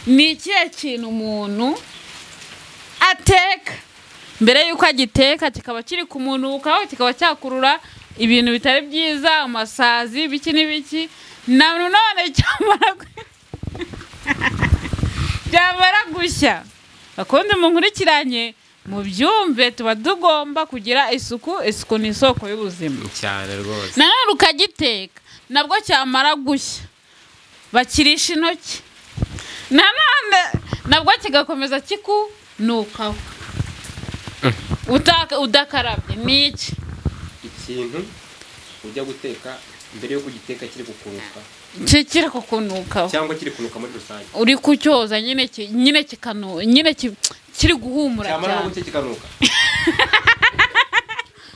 Ni ikihe kintu umuntu ateka mbere y'uko agiteka kikaba kiri kumunukaho, kikaba cyakurura ibintu bitari byiza, amasazi, biki n'ibiki, nanone cyamara gushya? Bakunze munkurikiranye mubyumve, tuba tugomba kugira isuku. Isuku ni isoko y'ubuzima cyane rwose. Nanone ukagiteka nabwo cyamara gushya bakirisha intoki, nanone nabwo kigakomeza kikunukaho udakarabye. Ni iki ikintu ujya guteka mbere yo kugiteka kiri kukunuka? Kiri kukunukaho cyangwa kiri kunuka muri rusange? Uri kucyoza nyine nyine kikanu nyine kiri guhumura cyane, cyamara cyane kikanuka.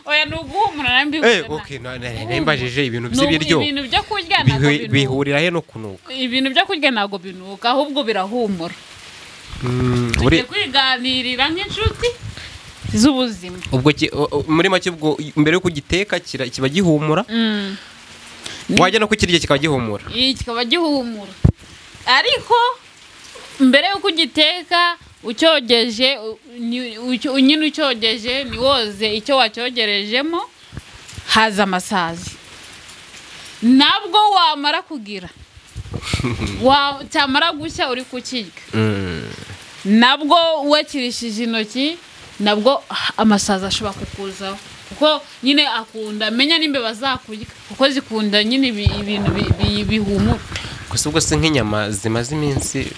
Oya, ni uguhumura nambi. Okay, nambajije ibintu by'ibiryo. Ibintu byo kurya ntabwo binuka. Bihurira he no kunuka? Ibintu byo kurya ntabwo binuka, ahubwo birahumura. Tujye kwiganirira nk'inshuti z'ubuzima. Ubwo muri make, ubwo mbere yo kugiteka kiba gihumura, wajya no kukirya kikaba gihumura. Kikaba gihumura, ariko mbere yo kugiteka ucyogeje nyine, ucyogeje ntiwoze icyo wacyogerejemo, haza amasazi. Nabwo wamara kugira cyamara gushya uri kukirya, nabwo wakirishije intoki, nabwo amasazi ashobora kukuzaho, kuko nyine akunda menya n'imbeba zakurya, kuko zikunda nyine ibintu bihumura. Gusa ubwo si nk'inyama zimaze iminsi?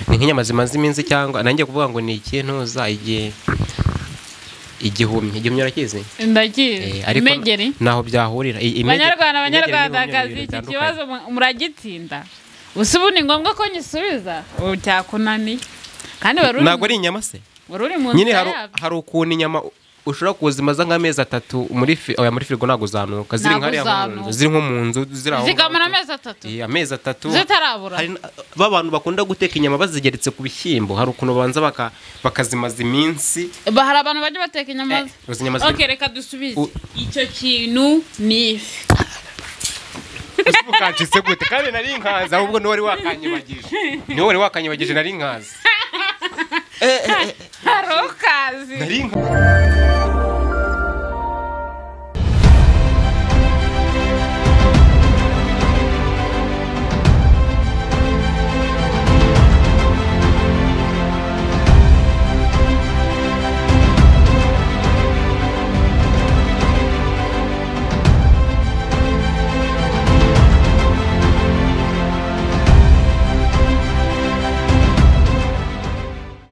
Ni nk'inyama zimaze iminsi, cyangwa nanjye kuvuga ngo ni ikintu za igihe igihumye? Igihumye urakizi? Ndakizi. Imegeri. Naho byahurira. Banyarwanda, banyarwandakazi, iki kibazo muragitsinda. Ubu ni ngombwa ko nyisubiza? Ubu cyakunaniye kandi wari uri Ntabwo ari inyama se? Wari uri mu Nyine nzira yabyo. Hari ukuntu inyama ushobora kuzimaza nk'amezi 3 muri oya, muri firigo ntabwo zanuka, ziri Ntabwo nk'hariya mu nzu, zanuka. ziri nko mu nzu, ziri aho Zikamara ngaho. amezi 3. Amezi 3 zitarabura. Hari ba bantu bakunda guteka inyama bazigeretse ku bishyimbo, hari ukuntu babanza bakazimaza iminsi. Hari abantu bajya bateka inyama. Izo nyama Okay, reka dusubize. Icyo kintu ni ifi. Ukancitse gute kandi nari nkazi? Ahubwo niwe wari wakanyibagije, niwe wari wakanyibagije, nari nkazi. Harukazi. Nari nkazi.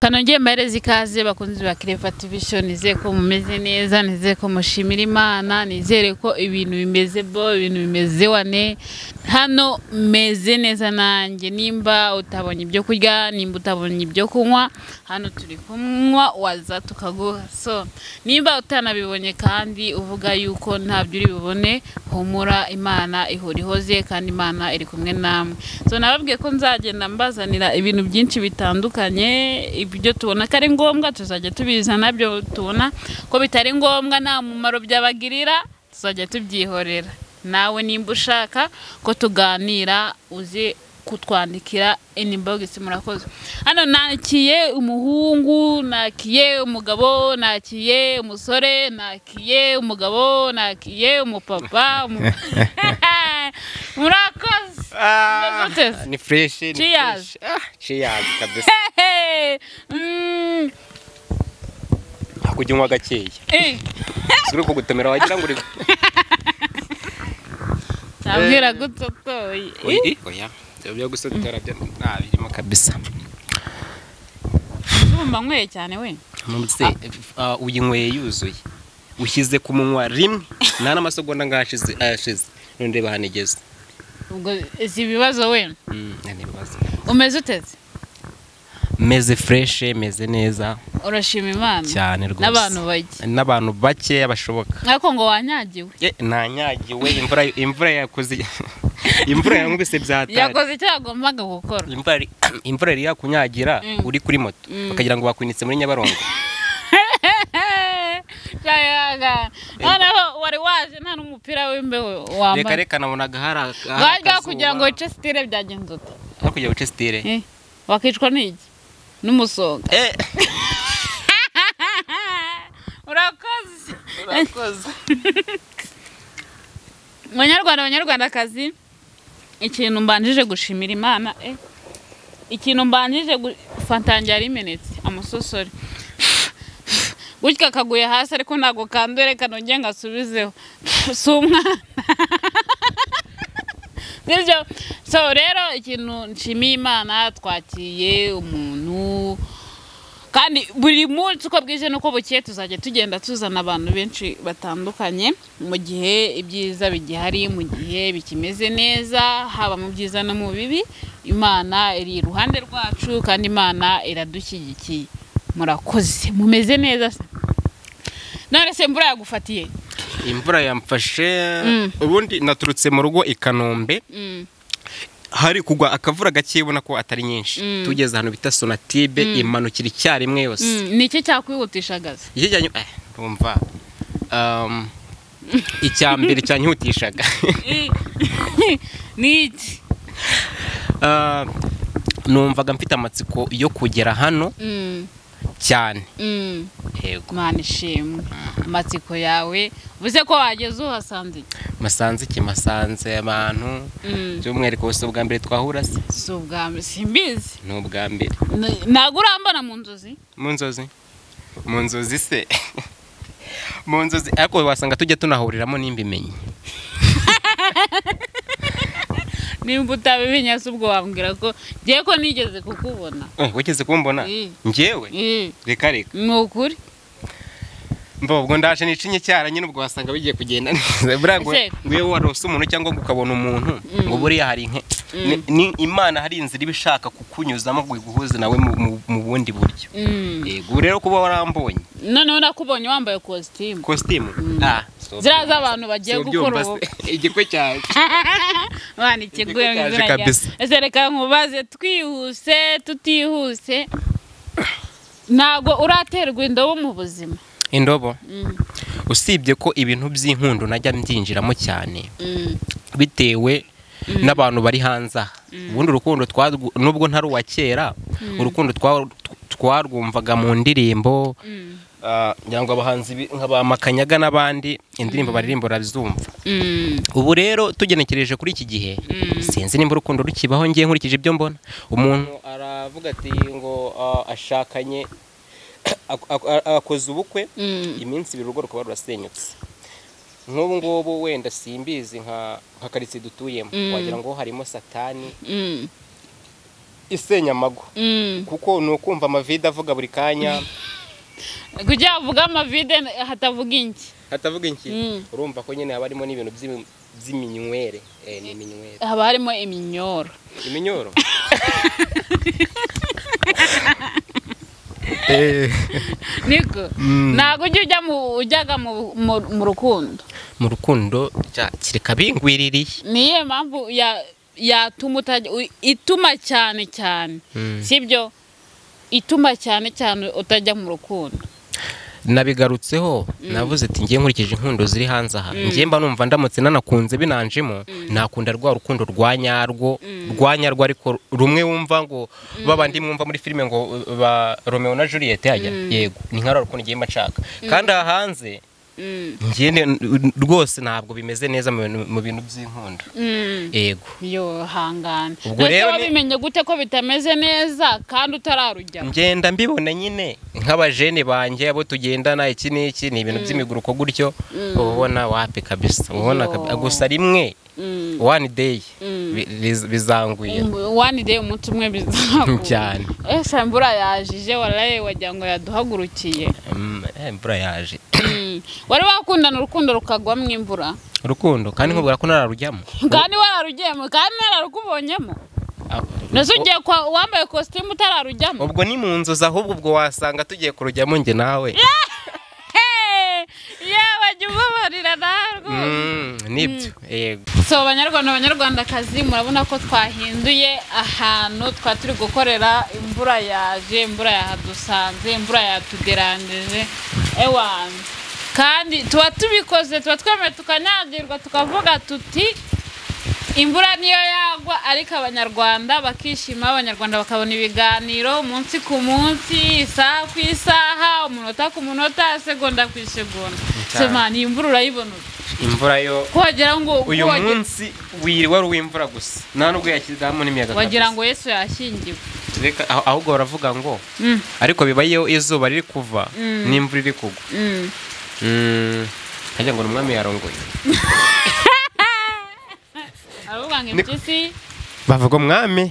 Kanongeye mbahereze ikaze bakunzi ba Clever TV Show, nizeye ko mumeze neza, nizeye ko mushimira Imana, nizere ko ibintu bimeze bo, ibintu bimeze wane. Hano meze neza nanjye. Nimba utabonye ibyo kurya, nimba utabonye ibyo kunywa, hano turi kunywa waza tukaguha. So nimba utanabibonye kandi uvuga yuko ntabyo uri bubone, humura, Imana ihora ihoze kandi Imana iri kumwe namwe. So nababwiye ko nzagenda mbazanira ibintu byinshi bitandukanye. Ibyo tubona ko ari ngombwa tuzajya tubizana, ibyo tubona ko bitari ngombwa nta mumaro byabagirira tuzajya tubyihorera. Nawe nimba ushaka ko tuganira uze kutwandikira inbox. Murakoze. Hano nakiye umuhungu, nakiye umugabo, nakiye umusore, nakiye umugabo, nakiye umupapa. Murakoze. Murakoze. Ni fresh, ni Cheers. fresh. Cheers kabisa. Kujya unywa gakeya. Uri kugutomera wagira ngo uri Nabwira gutotoye. Oya, ibyo gusotora byo nta birimo kabisa. Urumva nyweye cyane we. Nonse uyinyweye yuzuye, ushyize ku munwa rimwe, nta n'amasegonda ngashize ayashize, none ndeba hano igeze. Ubwo si ibibazo we. Nta n'ibibazo. Umeze uteze? Meze fresh, meze neza. Urashima Imana. Cyane rwose. N'abantu bake. N'abantu bakeya bashoboka. Ariko ngo wanyagiwe. Nanyagiwe, imvura yakoze, imvura yankubise byatari. Yakoze icyo yagombaga gukora. Imvura yari yakunyagira uri kuri moto, bakagira ngo bakwinitse muri Nyabarongo. Noneho wari waje nta n'umupira w'imbeho wambaye. Reka reka, nabonaga hari Wajya kugira ngo wice style byagenze ute? Aho kugira wice style. Wakicwa n'iki? N'umusonga. Urakoze. Urakoze. Banyarwanda, banyarwandakazi, ikintu mbanjije gushimira Imana, ikintu mbanjije fanta yari imenetse amusosore gutya kaguye hasi, ariko ntabwo kandure, reka nongere ngasubizeho, si umwana sibyo? So rero ikintu nshimiye Imana, twakiye umuntu, kandi buri munsi uko bwije n'uko bukeye tuzajya tugenda tuzana abantu benshi batandukanye, mu gihe ibyiza bigihari, mu gihe bikimeze neza, haba mu byiza no mu bibi, Imana iri iruhande rwacu kandi Imana iradushyigikiye. Murakoze, mumeze neza se? None se imvura yagufatiye? Imvura yamfashe. Ubundi naturutse mu rugo i Kanombe, hari kugwa akavura gake, ubona ko atari nyinshi. Tugeze ahantu bita Sonatibe, imanukira icyarimwe yose. Ni iki cyakwihutishaga se? Iki cyanyu urumva icya mbere cyanyihutishaga ni iki? Numvaga mfite amatsiko yo kugera hano cyane. Yego. Imana ishimwe, amatsiko yawe uvuze ko wageze uhasanze iki? Masanze iki? Masanze abantu, by'umwihariko si ubwa mbere twahura se? Si ubwa mbere, simbizi. Ni ubwa mbere. Ntabwo urambona mu nzozi? Mu nzozi? Mu nzozi se? Mu nzozi ariko wasanga tujya tunahuriramo nimbimenye. Nimba utabimenya se ubwo wambwira ko ngiye ko nigeze kukubona? Wigeze kumbona? Njyewe? Reka reka. Ni ukuri. Mbo ubwo ndaje nicinye cyara nyine, ubwo wasanga bigiye kugenda neza. Buriya ngo iyo warose umuntu cyangwa ngo ukabona umuntu, ngo buriya hari ni Imana, hari inzira iba ishaka kukunyuzamo ngo iguhuze nawe mu bundi buryo. Yego, rero kuba warambonye. Noneho nakubonye wambaye kositimu. Kositimu? Ziriya z'abantu bagiye gukora ubukwe. Igikwe cyaje. Mwana, ikiguye mu izina rya. Ese reka nkubaze, twihuse tutihuse, ntabwo uraterwa indobo mu buzima? Indobo? Usibye ko ibintu by'inkundo najya mbyinjiramo cyane, bitewe n'abantu bari hanze aha. Ubundi urukundo nubwo ntari uwa kera, urukundo twarwumvaga mu ndirimbo, ngira ngo abahanzi nka ba Makanyaga n'abandi, indirimbo baririmba urazumva. Ubu rero tugenekereje kuri iki gihe, sinzi nimba urukundo rukibaho. Ngiye nkurikije ibyo mbona, umuntu aravuga ati ngo ashakanye, akoze ubukwe, iminsi ibiri urugo rukaba rurasenyutse. Nk'ubu ngubu wenda simbizi, nka karitsiye dutuyemo, wagira ngo harimo satani isenya amago, kuko ni ukumva amavide avuga buri kanya. Kugira avuga amavide hatavuga inki? Hatavuga inki? Urumva ko nyine haba harimo n'ibintu by'iminywere. Ni iminywere. Haba harimo iminyoro. Iminyoro? Niko ntabwo ujya ujyaga mu rukundo? Mu rukundo kereka bingwiririye. Niyo mpamvu yatuma utajya, ituma cyane cyane, sibyo? Ituma cyane cyane utajya mu rukundo. Nabigarutseho, navuze ati ngiye nkurikije inkundo ziri hanze aha, ngiye mba numva ndamutse nanakunze binanjemo, nakunda rwa rukundo rwa nyarwo, rwa nyarwo, ariko rumwe wumva ngo babandi mwumva muri filime ngo ba Romeo na Juliet hajya. Yego, ni nka rukundo ngiye mba nshaka. Kandi aha hanze ngiye rwose ntabwo bimeze neza mu bintu by'inkundo. Yego. Yo hangana. Ubwo rero wabimenye gute ko bitameze neza kandi utararujya? Ngenda mbibona nyine nk'abajene banjye abo tugendana, iki n'iki, ni ibintu by'imiguruko gutyo, ubona wapi kabisa, ubona gusa rimwe one day bizanguye. One day, umunsi umwe bizanguye cyane. Ese imvura yajije waraye, wagira ngo yaduhagurukiye. Imvura yaje. Wari wakundana urukundo rukagwamo imvura? Urukundo kandi nkubwira ko nararujyamo. Kandi wararugiyemo, kandi nararukubonyemo. Nese ugiye kwa wambaye kositimu utararujyamo? Ubwo ni mu nzozi, ahubwo ubwo wasanga tugiye kurujyamo njye nawe. Yewe, jya ubabarira nawe rwose. Nibyo, yego. So banyarwanda, banyarwandakazi, murabona ko twahinduye ahantu twari turi gukorera. Imvura yaje, imvura yahadusanze, imvura yatuderangije, ewana. Kandi tuba tubikoze, tuba twemeye tukanyagirwa, tukavuga tuti Imvura niyo yagwa ariko abanyarwanda bakishima, abanyarwanda bakabona ibiganiro umunsi ku munsi, isaha ku isaha, umunota ku munota, segonda ku isegonda. Sema ni imvura urayibona? Imvura yo ko wagira ngo uyu munsi wiriwe ari uw'imvura gusa, nta nubwo yakizamo n'imiyaga. Wagira ngo Yesu yashyingiwe. Reka ahubwo baravuga ngo ariko bibayeho izuba riri kuva n'imvura iri kugwa. Hajya ngo umwami yarongoye. Aravuga ngo impyisi. Bavuga umwami.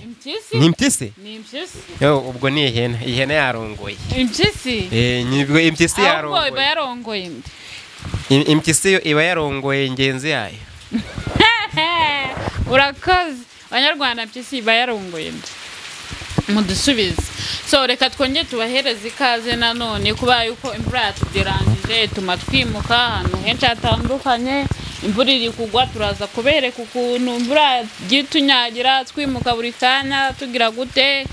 Ni impyisi? Ni impyisi. Yo ubwo ni ihene, ihene yarongoye. Impyisi? Nibwo impyisi yarongoye. Ahubwo iba yarongoye indi. Impyisi yo iba yarongoye ngenzi yayo. Urakoze. Abanyarwanda impyisi iba yarongoye indi. Mudusubize. So reka twongere tubahereze ikaze nanone kuba yuko imvura yatuderangije ituma twimuka ahantu henshi hatandukanye. Imvura iri kugwa turaza kubereka ukuntu imvura gitunyagira twimuka buri kanya tugira gute.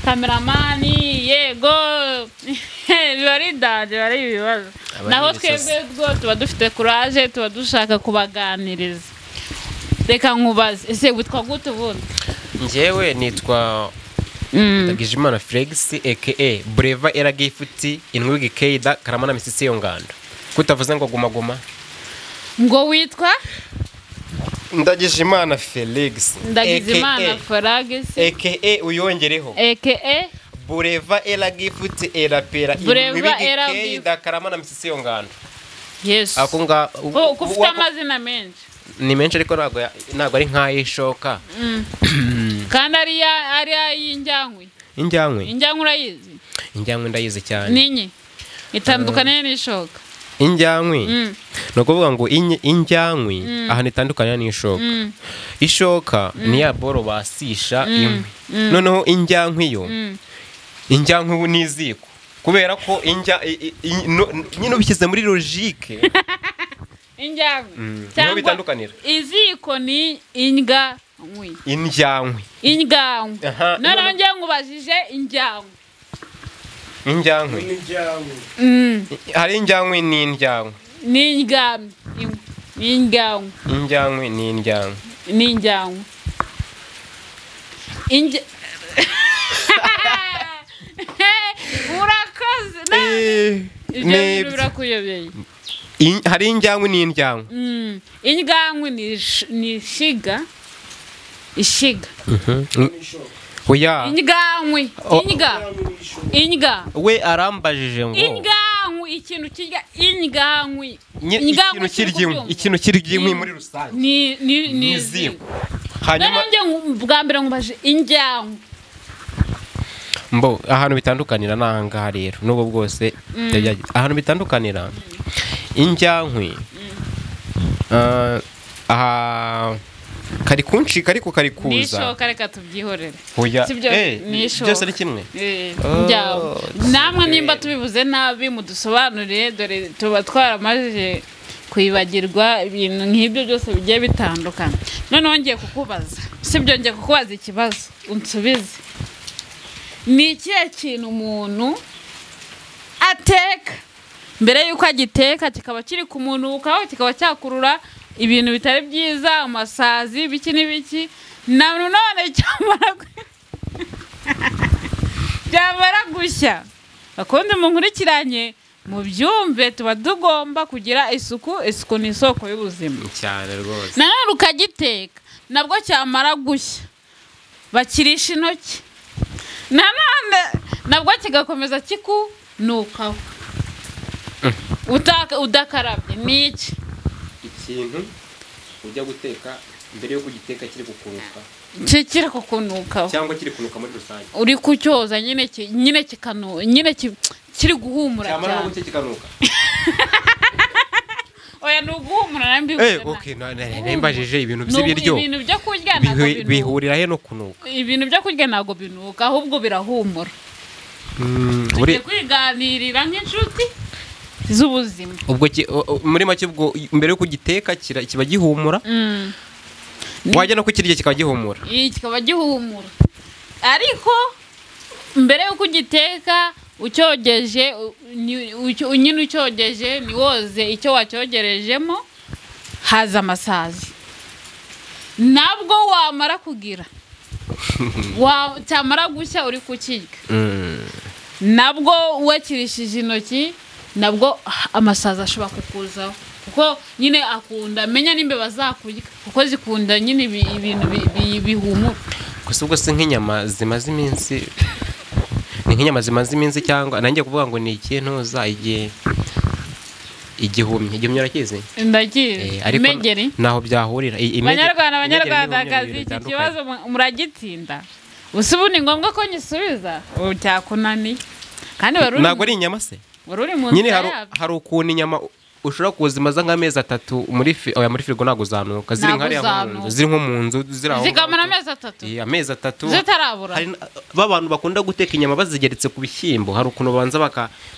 Kameramani yego biba ari danger, ari ibibazo. Naho twebwe tuba dufite courage, tuba dushaka kubaganiriza. Reka nkubaze, ese witwa gute ubundi? Njyewe nitwa Ndagijimana Felix aka Breva era gifuti inwigi keida karamana misisi yo ngando. Kutavuze ngo guma guma. Ngo witwa Ndagijimana Felix. Ndagijimana Felix aka uyongereho aka Breva era gifuti era pera inwigi keida karamana misisi yo ngando. Yes. Akunga ufite amazina menshi. Ni menshi ariko ntago ari nk'ayishoka. Kandi ari ay'injyangwe. Injyangwe? Injyangwe urayizi? Injyangwe ndayizi cyane. Ninyi itandukanye n'ishoka. Injyangwe no kuvuga ngo injyangwe ahantu itandukanye n'ishoka. Ishoka ni ya boro basisha inkwi. Noneho injyangwe yo injyangwe ubu n'iziko kubera ko injya nyine ubishyize muri logique. Injyangwe cyangwa bitandukanira. Iziko ni injyangwe. Injyangwe. Injyangwe. None njye nkubajije injyangwe. Injyangwe. Hari injyangwe n'injyangwe. Ni injyangwe. Injyangwe. Injyangwe n'injyangwe. Ni injyangwe. Urakoze. Ibyo bintu birakuyobeye. Hari injyangwe n'injyangwe. Injyangwe ni ishiga. Ishiga. Oya. Injyangwe. Injya. Injya. We arambajije ngo injyangwe ikintu kirya injyangwe. Ikintu kirya ikintu kirya inkwi muri rusange. Ni iziko. Hanyuma none bwa mbere ngubaje injyangwe. Mbo ahantu bitandukanira nanga rero nubwo bwose ahantu bitandukanira injyankwi aha kari kuncika ariko kari kuza. Nishoka reka tubyihorere. Sibyo nishoka. Byose ari kimwe. Namwe nimba tubivuze nabi mudusobanurire, dore tuba twaramajije kwibagirwa ibintu nk'ibyo byose bigiye bitandukana. Noneho ngiye kukubaza. Sibyo ngiye kukubaza ikibazo unsubize. Ni ikihe kintu umuntu ateka mbere yuko agiteka kikaba kiri kumunukaho kikaba cyakurura ibintu bitari byiza, amasazi biki n'ibiki, na none cyamara gushya? Bakunze munkurikiranye mubyumve, tuba tugomba kugira isuku. Isuku ni isoko y'ubuzima cyane rwose. Nanone ukagiteka nabwo cyamara gushya bakirisha intoki, nanone nabwo kigakomeza kikunukaho udakarabye. Ni iki ikintu ujya guteka mbere yo kugiteka kiri kukunuka? Kiri kukunukaho cyangwa kiri kunuka muri rusange, uri kucyoza nyine nyine kikanu nyine kiri guhumura cyane, cyamara gucye kikanuka. Oya ni uguhumura nambi. Okay, nambajije ibintu by'ibiryo. Ibintu byo kurya ntabwo binuka. Bihurira he no kunuka? Ibintu byo kurya ntabwo binuka ahubwo birahumura. Tujye kwiganirira nk'inshuti z'ubuzima. Ubwo muri make ubwo mbere yo kugiteka kiba gihumura. Wajya no kukirya kikaba gihumura. Kikaba gihumura. Ariko mbere yo kugiteka ucyogeje nyine ucyogeje ni woze icyo wacyogerejemo haza amasazi. Nabwo wamara kugira cyamara gushya uri kukirya, nabwo wakirishije intoki, nabwo amasazi ashobora kukuzaho, kuko nyine akunda menya n'imbeba zakurya, kuko zikunda nyine ibintu bihumura. Gusa ubwo si nk'inyama zimaze iminsi, ni nk'inyama zimaze iminsi, cyangwa nanjye kuvuga ngo ni ikintu za igihe igihumyi urakizi? Ndakizi. Imegeri naho byahurira. Banyarwanda, banyarwandakazi, iki kibazo muragitsinda. Ubu ni ngombwa ko nyisubiza cyakunaniye. Kandi ntabwo ari inyama se nyine, hari ukuntu inyama ushobora kuzimaza nk'amezi 3 muri muri firigo ntabwo zanuka, ziri nk'ariya mu nzu, ziri nko mu nzu, ziri aho zikamara amezi 3. Amezi 3 zitarabura. Hari abantu bakunda guteka inyama bazigeretse ku bishyimbo, hari ukuntu babanza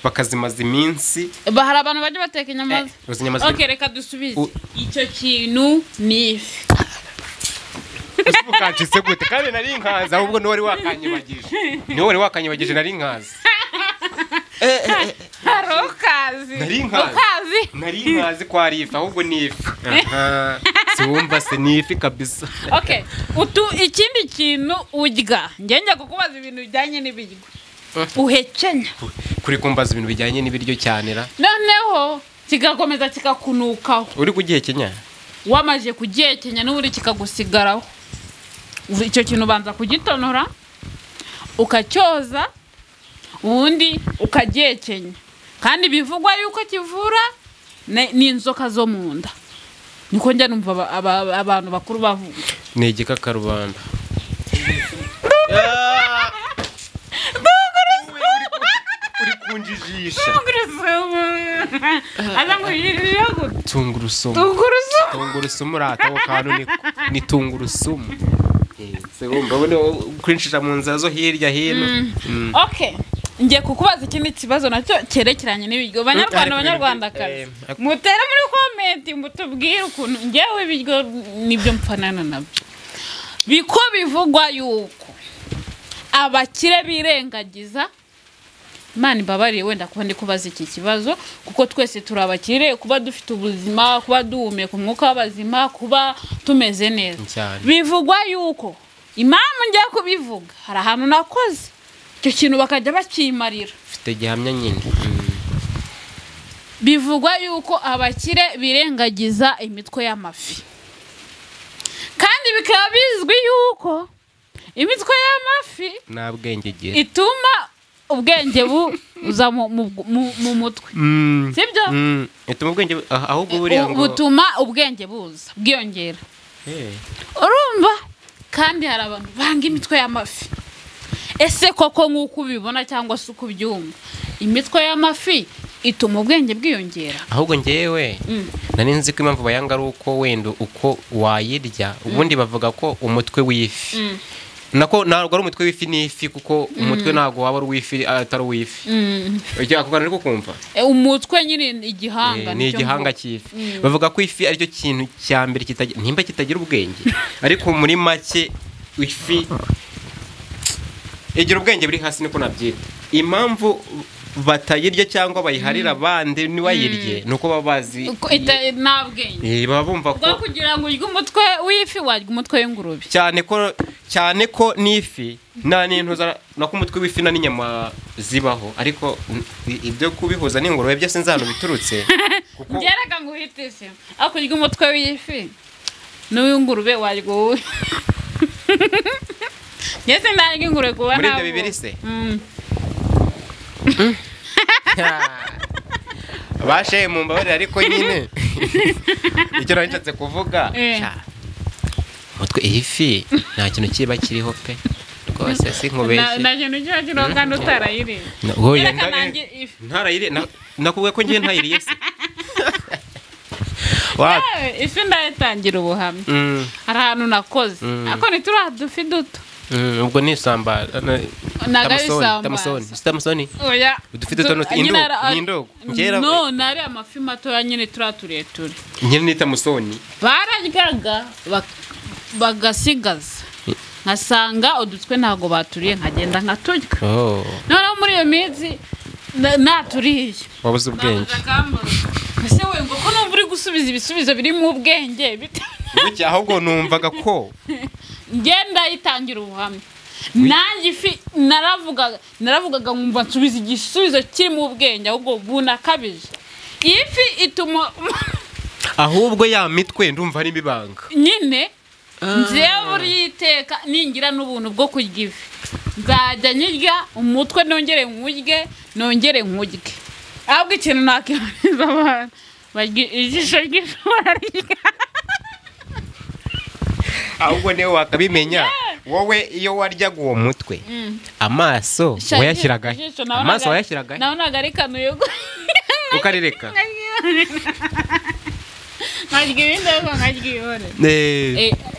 bakazimaza iminsi. Hari abantu bajya bateka inyama. Okay, reka dusubize icyo kintu ni ifi. Ukacitse gute kandi nari nkaza, ahubwo niwe wari wakanyibagije, niwe wari wakanyibagije, nari nkaza. Ukazi nari nkazi ko ari ifi, ahubwo ni ifi. Siwumva se ni ifi kabisa. Okay, ikindi kintu urya, njye kukubaza ibintu bijyanye n'ibiryo uhekenya. Kuri kumbaza ibintu bijyanye n'ibiryo cyane ra, noneho kigakomeza kikakunukaho. Uri kugihekenya? Wamaze kugihekenya n'ubundi kikagusigaraho. Icyo kintu ubanza kugitonora ukacyoza, ubundi ukagihekenya. Kandi bivugwa yuko kivura n'inzoka zo mu nda. Niko njya numva abantu bakuru bavuga. Ni igikakarubamba. Uri kunjijisha. Tungurusumu. Tungurusumu rata ako kantu ni tungurusumu. Urabona kwinjira mu nzira zo hirya hino. Okay. Ngiye kukubaza ikindi kibazo nacyo cyerekeranye n'ibiryo. Banyarwanda, banyarwandakazi, mutere muri comment mutubwire ukuntu ngewe ibiryo nibyo mfanana nabyo. Biko bivugwa yuko abakire birengagiza. Imana imbabariye wenda kuba ndi kubaza iki kibazo, kuko twese turi abakire, kuba dufite ubuzima, kuba duhumeka umwuka w'abazima, kuba tumeze neza. Bivugwa yuko impamvu ngiye kubivuga, hari ahantu nakoze icyo kintu bakajya bakimarira. Ufite gihamya nyine. Bivugwa yuko abakire birengagiza imitwe y'amafi, kandi bikaba bizwi yuko imitwe y'amafi nta bwenge igira, ituma ubwenge buza mu mutwe. Sibyo? Ituma ubwenge ahubwo buriya ngo butuma ubwenge buza bwiyongera. Urumva? Kandi hari abantu banga imitwe y'amafi. Ese koko nk'uko ubibona cyangwa se uko ubyumva, imitwe y'amafi ituma ubwenge bwiyongera? Ahubwo ngewe nari nzi ko impamvu bayanga ari uko wenda uko wayirya, ubundi bavuga ko umutwe w'ifi nako ntabwo ari umutwe w'ifi n'ifi, kuko umutwe ntabwo waba ari uw'ifi atari uw'ifi. Ako kantu uri kukumva? Umutwe nyine igihanga, ni igihanga cy'ifi. Bavuga ko ifi aricyo kintu cya mbere nimba kitagira ubwenge, ariko muri make ifi igira ubwenge buri hasi, niko nabyita. Impamvu batayirya cyangwa bayiharira abandi ntibayirye nuko baba bazi nta bwenge. Baba bumva ko kugira ngo urye umutwe w'ifi warya umutwe w'ingurube. Cyane ko n'ifi nta n'intuza nako umutwe w'ifi na n'inyama zibaho, ariko ibyo kubihuza n'ingurube byose nzano biturutse. Kuko ngereka ngo uhitise aho kurya umutwe w'ifi n'uw'ingurube warya wowe. Ngeze ndarya ingurube kuba muri ibyo bibiri se. Bashe mu mbabarire, ariko nyine icyo nari nshatse kuvuga, umutwe ifi nta kintu kiba kiriho pe, rwose sinkubeshye. Nta kintu kiba kiriho kandi utarayiriye. Ntarayiriye, nakubwiye ko ngiye ntayiriye se. Ifi ndayitangira ubuhamya. Hari ahantu nakoze ariko ntituriya dufi duto. Ubwo ni isambaza. Tamusoni. Oya. Udufi duto ni indogo. No, nari amafi matoya nyine turiya tureture. Nyine ni tamusoni. Bararyaga bagasigaza. Nkasanga udutwe ntago baturiye, nkagenda nkaturya. Noneho muri iyo minsi naturiye. Wabuze ubwenge. Ese we ngo ko numva uri gusubiza ibisubizo biri mu bwenge bite? Bucya ahubwo numvaga ko ngenda yitangira ubuhamya. Nanjye ifi naravugaga nkumva nsubiza igisubizo kiri mu bwenge ahubwo bunakabije. Ifi ituma ahubwo ya mitwe ndumva ari ibibanga. Nyine njewe buri iteka ningira n'ubuntu bwo kurya ifi. Nzajya nyirya umutwe nongere nkurye nongere nkurye. Ahubwo ikintu nakibariza abantu barya ijisho ry'ifi bararya. Ahubwo niwe wakabimenya. Wowe iyo waryaga uwo mutwe amaso wayashyiraga amaso wayashyiraga nabonaga ari kanuye ukarireka nkarya ibindi ariko nkaryihorera.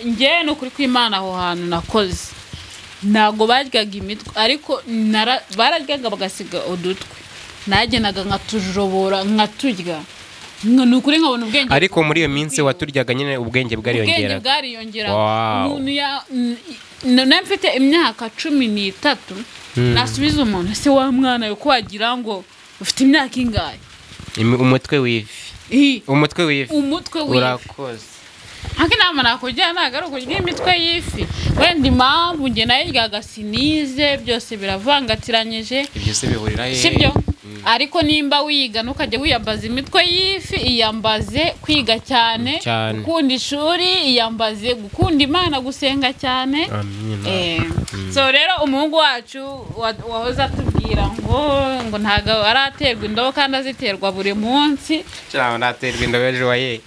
Njyewe ni ukuri kw'Imana aho hantu nakoze ntabwo baryaga imitwe ariko bararyaga bagasiga udutwe nagendaga nkatujobora nkaturya. Ni ukuri nkabona ubwenge. Ariko muri iyo minsi waturyaga nyine ubwenge bwariyongeraga. Ubwenge bwariyongeraga. Umuntu mfite imyaka 13 nasubiza umuntu se wa mwana yo kwagira ngo ufite imyaka ingahe? Umutwe w'ifi. Umutwe w'ifi. Umutwe w'ifi. Urakoze. Ariko inama nakugira ntabwo ari ukurya imitwe y'ifi. Wenda impamvu njye nayiryaga sinize byose biravangatiranyije. Ibyo se bihurira he? Sibyo? Ariko nimba wiga ntukajye wiyambaza imitwe y'ifi, iyambaze kwiga cyane, gukunda ishuri, iyambaze gukunda Imana, gusenga cyane. So rero umuhungu wacu wahoze atubwira ngo ntago araterwa indobo kandi aziterwa buri munsi. Cyangwa naterwa indobo ejo waye.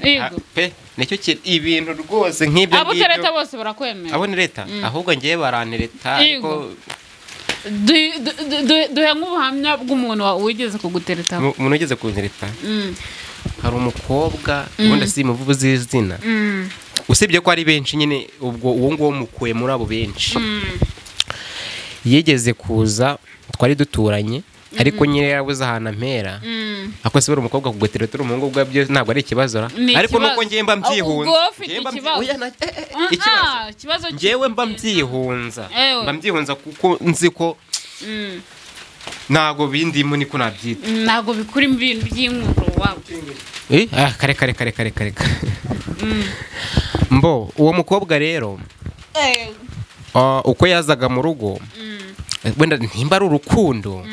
Pe nicyo ibintu rwose nk'ibyo ngibyo. Abo tereta bose barakwemera. Abo ni leta ahubwo ngiye barantereta ariko duhe nk'ubuhamya bw'umuntu wigeze kugutereta. Umuntu wigeze kuntereta hari umukobwa ubundi si muvuze izina usibye ko ari benshi nyine ubwo uwo nguwo mukuye muri abo benshi yigeze kuza twari duturanye ariko nyine yarabuze ahantu ampera ako se umukobwa kugutereta uri umuhungu ubwo ntabwo ari ikibazo ra ariko nuko ngiye mba mbyihunza ikibazo ngewe mba mbyihunza kuko nzi ko ntabwo bindimo niko nabyita ntabwo bikuri mu bintu by'inkuru wabo kare kare kare kare kare mbo uwo mukobwa rero uko yazaga mu rugo wenda nimba ari urukundo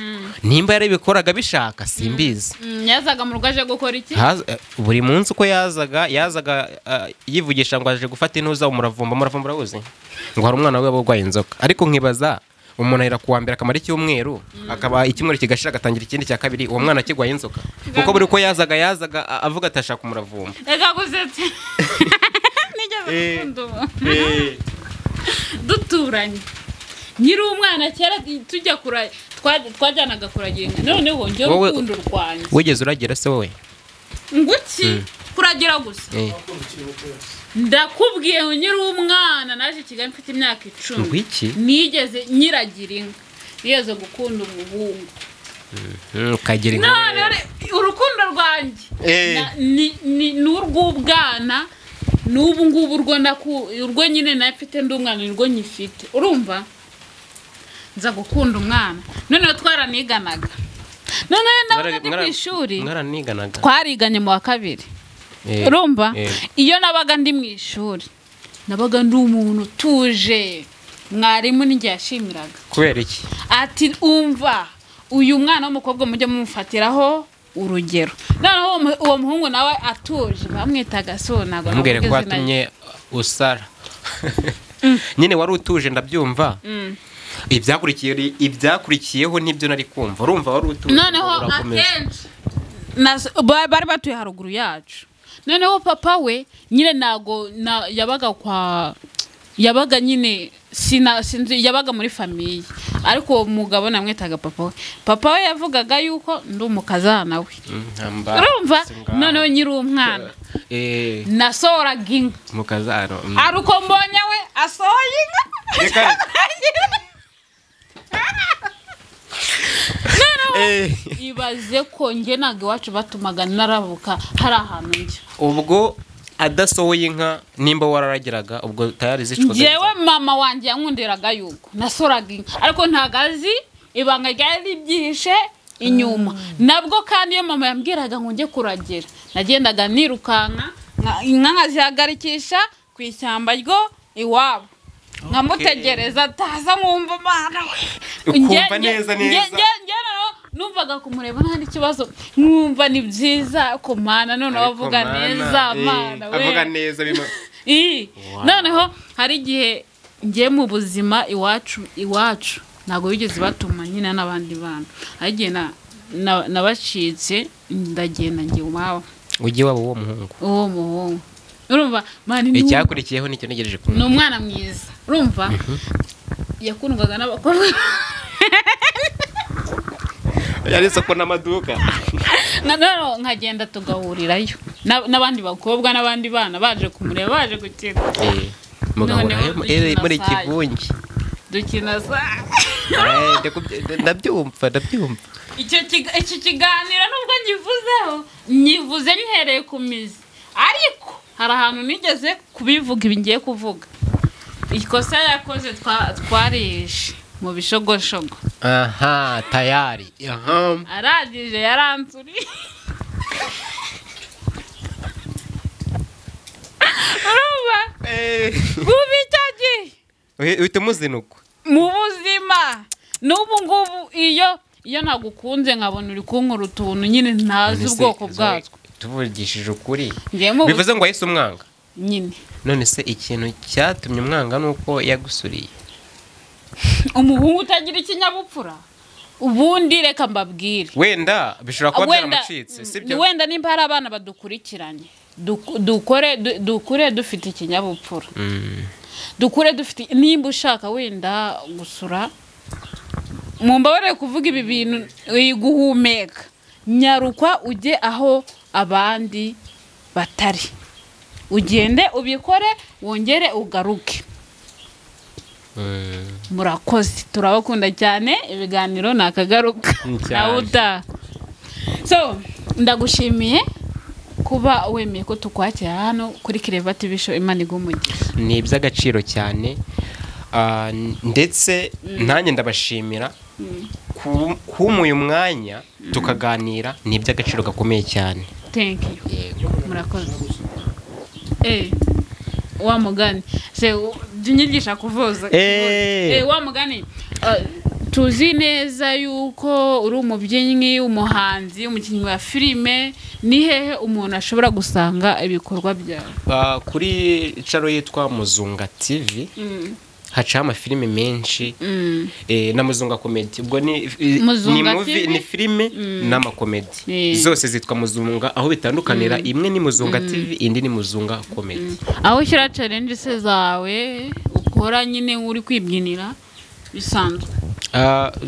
nimba yarabikoraga bishaka simbizi. Yazaga mu rugo aje gukora iki? Buri munsi uko yazaga yivugisha ngo aje gufata intuza umuravumba urabuze ngo hari umwana we warwaye inzoka ariko nkibaza umuntu ahera kuwa mbere akamara icyumweru akaba icyumweru kigashira agatangira ikindi cya kabiri uwo mwana akigwaye inzoka kuko buri uko yazaga avuga atashaka umuravumba. Reka gusetse nigeze gukunda duturanye nyiri umwana kera tujya twajyanaga kuragira inka noneho njye urukundo rwanjye. Wigeze uragira se wowe? Nguki kuragira gusa ndakubwiye nyiri umwana naje Kigali mfite imyaka 10 ngwiki nigeze nyiragira inka nigeze gukunda umuhungu ukagira inka none urukundo rwanjye ni n'urw'ubwana n'ubu ngubu urwo nyine nafite ndi umwana nirwo nyifite urumva nza gukunda umwana noneho twaraniganaga noneho nabaga ndi ku ishuri twariganye mu wa kabiri urumva iyo nabaga ndi mu ishuri nabaga ndi umuntu utuje mwarimu ninjye yashimiraga kubera iki ati umva uyu mwana w'umukobwa mujye mumufatiraho urugero noneho uwo muhungu nawe atuje bamwitaga so ntabwo namubwire ko watumye usara nyine wari utuje ndabyumva ibyakurikiyeho nibyo nari kumva urumva wari utuje noneho akenshi bari batuye haruguru yacu noneho papa we nyine ntago yabaga kwa yabaga nyine sinzi yabaga muri famiye ariko uwo mugabo namwitaga papa we papa we yavugaga yuko ndi umukazana we urumva noneho nyiri umwana nasohoraga inka mukazana ari uko mbonye we asohoye inka ibaze ko njye ntabwo iwacu batumaga narabuka hari ahantu njya ubwo adasohoye inka nimba wararagiraga ubwo tayari zicwaga njyewe mama wanjye yankundiraga yuko nasoraga inka ariko ntabwo azi ibanga ryari ribyihishe inyuma nabwo kandi iyo mama yambwiraga ngo njye kuragira nagendaga nirukanka inka nkazihagarikisha ku ishyamba ryo iwabo nkamutegereza ataza nkumva mana we Ukumva neza neza. Numvaga kumureba nta n'ikibazo nkumva ni byiza ko mana noneho avuga neza mana we avuga neza bima Noneho hari igihe ngiye mu buzima iwacu ntabwo bigeze batuma nyina n'abandi bantu hari igihe nabacitse ndagenda ngiye iwabo ujye wabo uwo muhungu urumva mani icyakurikiyeho nicyo ntegereje kumva ni umwana mwiza urumva yakundwaga n'abakobwa yari isoko n'amaduka nkagenda tugahurirayo n'abandi bakobwa n'abandi bana baje kumureba baje gukina mugahurirayo muri kivunge dukina saa ndabyumva iki kiganiro nubwo nyivuzeho nyivuze nyihereye ku mizi ariko hari ahantu nigeze kubivuga ibi ngiye kuvuga ikosa yakoze twarishe mu bishogoshogo aha tayari arangije yaransuriye urumva ubu icyo gihe uhita umuzinukwa mu buzima n'ubu ngubu iyo nagukunze nkabona uri kunkora utuntu nyine ntazi ubwoko bwatwo tuvugishije ukuri bivuze ngo wahise umwanga nyine none se ikintu cyatumye umwanga ni uko yagusuriye umuhungu utagira ikinyabupfura ubundi reka mbabwire wenda bishobora kuba byaramucitse sibyo wenda nimba hari abana badukurikiranye dukure dufite ikinyabupfura dukure dufite nimba ushaka wenda gusura mumbabarire kuvuga ibi bintu guhumeka nyarukwa ujye aho abandi batari ugende ubikore wongere ugaruke murakoze turabakunda cyane ibiganiro ni akagaruka nawe utaha so ndagushimiye kuba wemeye ko tukwakira hano kuri Clever TV Show. Imana iguhe umugisha ni iby'agaciro cyane ndetse nanjye ndabashimira kumpa uyu mwanya tukaganira ni iby'agaciro gakomeye cyane. Thank you murakoze. Wa mugani se unyigisha kuvuza wa mugani tuzi neza yuko uri umubyinnyi umuhanzi umukinnyi wa filime ni hehe umuntu ashobora gusanga ibikorwa byawe? Kuri channel yitwa Muzunga TV hacaho amafilime menshi na Muzunga Comedy ubwo ni movie ni filime n'amakomedi zose zitwa Muzunga aho bitandukanira imwe ni Muzunga TV indi ni Muzunga Comedy. Aho ushyira challenge se zawe ukora nyine uri kwibyinira bisanzwe?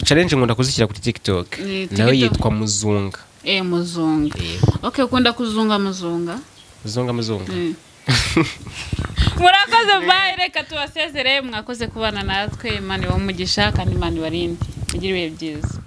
Challenge nkunda kuzishyira kuri TikTok nayo yitwa Muzunga. Muzunga. Okay, ukunda kuzunga Muzunga? Muzunga Muzunga. Murakoze bye, reka tubasezere mwakoze kubana natwe. Imana ibahe umugisha kandi Imana ibarinde. Mugire ibihe byiza.